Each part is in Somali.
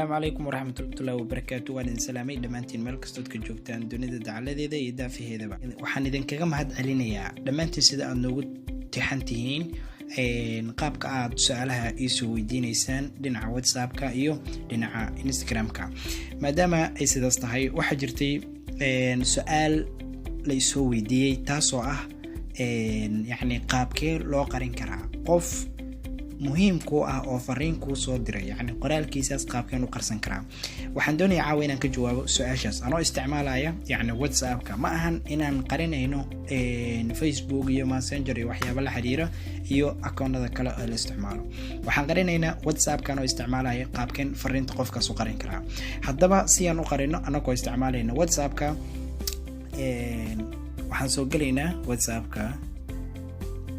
Asalaamu calaykum waraxmatullahi wabarakaatu. Waan idin salaamay dhammaantiin meel kastood ka joogtaan dunida dacaladeeda iyo daafaheedaba. Waxaan idinkaga mahad celinayaa dhammaantiin sida aad noogu tixan tihiin, qaabka aad su-aalaha iisoo weydiineysaan dhinaca WhatsAppka iyo dhinaca Instagram-ka. Maadaama ay sidaas tahay, waxaa jirtay su-aal la isoo weydiiyey, taasoo ah yacni qaabkee loo qarin karaa qof muhiim kuu ah oo fariin kuu soo diray, yacni qoraalkiisaas qaabkeen u qarsan karaa. Waxaan doonaya caawa inaan ka jawaabo su-aashaas anoo isticmaalaya yacni WhatsAppka. Ma ahan inaan qarinayno Facebook iyo Messenger iyo waxyaaba la xiriira iyo akoonada kale oo la isticmaalo. Waxaan qarinaynaa WhatsAppka anoo isticmaalaya qaabkeen fariinta qofkaas u qarin karaa. Haddaba, si aan u qarino anagoo isticmaalayna WhatsAppka, waxaan soo gelaynaa WhatsAppka.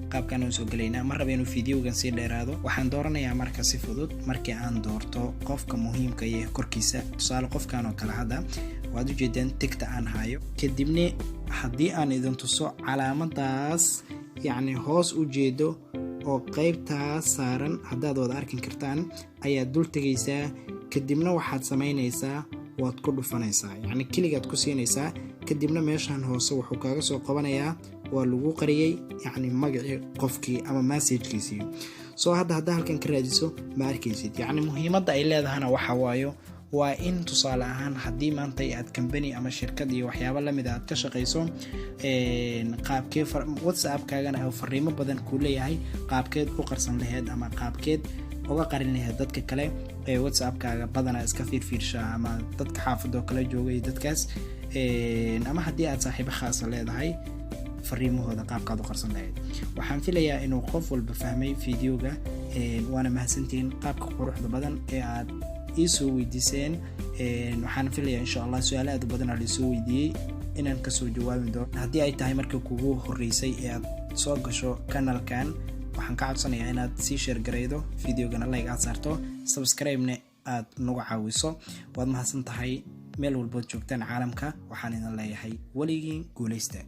Qaabkaan aan soo gelaynaa, ma raba inuu videogan sii dheeraado. Waxaan dooranayaa marka si fudud, markii aan doorto qofka muhiimka iyo korkiisa, tusaale qofkan oo kale hadda waad ujeedaan tigta aan hayo. Kadibna haddii aan idin tuso calaamadaas, yacni hoos u jeedo oo qeybtaas saaran, haddaad wada arkin kartaan, ayaad dul tegaysaa. Kadibna waxaad samaynaysaa, waad ku dhufanaysaa, yacni keligaad ku siinaysaa. Kadibna meeshan hoose wuxuu kaaga soo qabanayaa waa lagu qariyey, yacni magacii qofkii ama messagekiisii. Soo hadda haddaa halkan ka raadiso, ma arkaysid. Yacni muhiimadda ay leedahana waxa waayo, waa in tusaale ahaan haddii maanta aad company ama shirkad iyo waxyaabo lamid aad ka shaqayso, qaabkee WhatsAppkaagana fariimo badan kuu leeyahay, qaabkeed u qarsan laheyd ama qaabkeed uga qarin laheyd dadka kale ee WhatsAppkaaga badanaa iska fiirfiirshaa, ama dadka xaafadoo kale jooga iyo dadkaas, ama haddii aad saaxiibo khaasa leedahay, fariimahooda qaabkaad u qarsan lahayd. Waxaan filayaa inuu qof walba fahmay videoga, waana mahadsantihiin qaabka quruxda badan ee aad iisoo weydiiseen. Waxaan filayaa, insha Allah, su-aalo aad u badan aa laisoo weydiiyey inaan kasoo jawaabi doono. Haddii ay tahay markii kugu horeysay ee aad soo gasho kanalkan, waxaan ka codsanayaa inaad sii share garaydo videogana, like aad saarto, subscribe-ne aad nagu caawiso. Waad mahadsan tahay. Meel walbood joogtaan caalamka, waxaan idin leeyahay weligiin guuleysta.